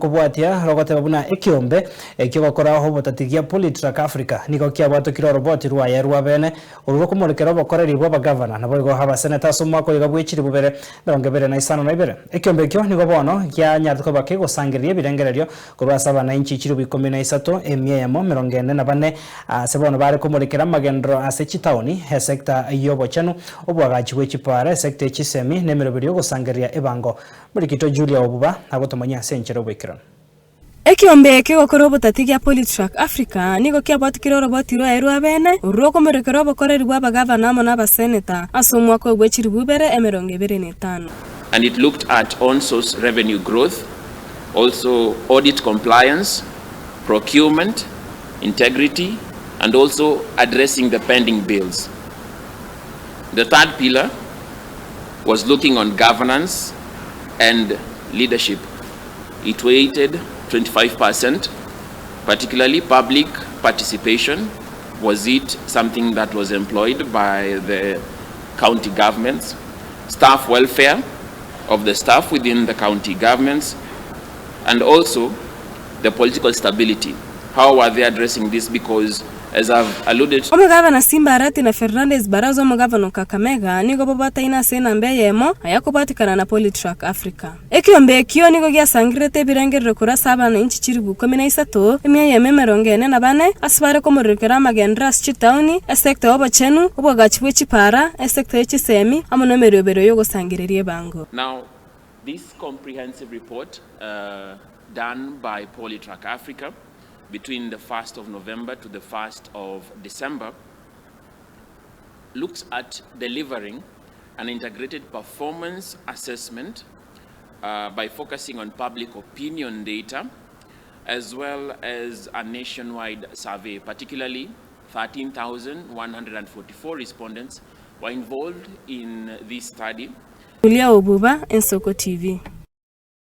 rokobwatia rogoteba buna ekiombe ekio gokora obotati gia Politrack Africa nigo kiabwatokire oroboti rwaye rwa bene orwo rokomorekera obokoreri bw'abagavana naboigo abaseneta ase omwaka oiga bwe chilifu bibere emerongo ebere na isano na ibere. Ekiombe ekio nigo bono kianyarete koba kegosangereria ebirengererio korwa ase abananchi chilifu ikomi na isato emia eyemo emerongo ene na bane ase bono bare komorekera amagenderero ase chitaoni, esecta y'obochenu, oboagachi bwe chipaara, esecta ye chisemi, na emeroberio y'ogosangereria ebango. Morikito Julia Obuba agotomanyia ase enchera y'oboikeranu. Ekiombe kegokora obotati gia Politrack Africa nigo kiabwatikire oroboti rwaye rwa bene, orwo rokomorekera obokoreri bw'abagavana amo n'abaseneta ase omwaka oyo bwe chilifu ibere emerongo ebere na etano. And it looked at own source revenue growth, also audit compliance, procurement, integrity and also addressing the pending bills. The third pillar was looking on governance and leadership. It weighted 25%, particularly public participation. Was it something that was employed by the county governments? Staff welfare of the staff within the county governments, and also the political stability. How are they addressing this because as I've alluded Omogavana Simba Arati na Fernandes Barasa omogavana o Kakamega nigo babwataine ase enamba eyemo ayakobwatikana na Politrack Africa. Ekiombe ekio nigo giasangererete ebirengerero korwa ase abananchi chilifu ikomi na isato, emia eyemo emerongo ene na bane, ase bare komorurekera amagenderero ase chitaoni, esecta y'obochenu, oboagachi bwe chipaara, esecta ye chisemi, amo nemerioberio y'ogosangereria ebango. Now this comprehensive report done by Politrack Africa between the first of November to the first of December looks at delivering an integrated performance assessment by focusing on public opinion data as well as a nationwide survey, particularly 13,144 respondents were involved in this study. Julia Obuba, Ensoko TV.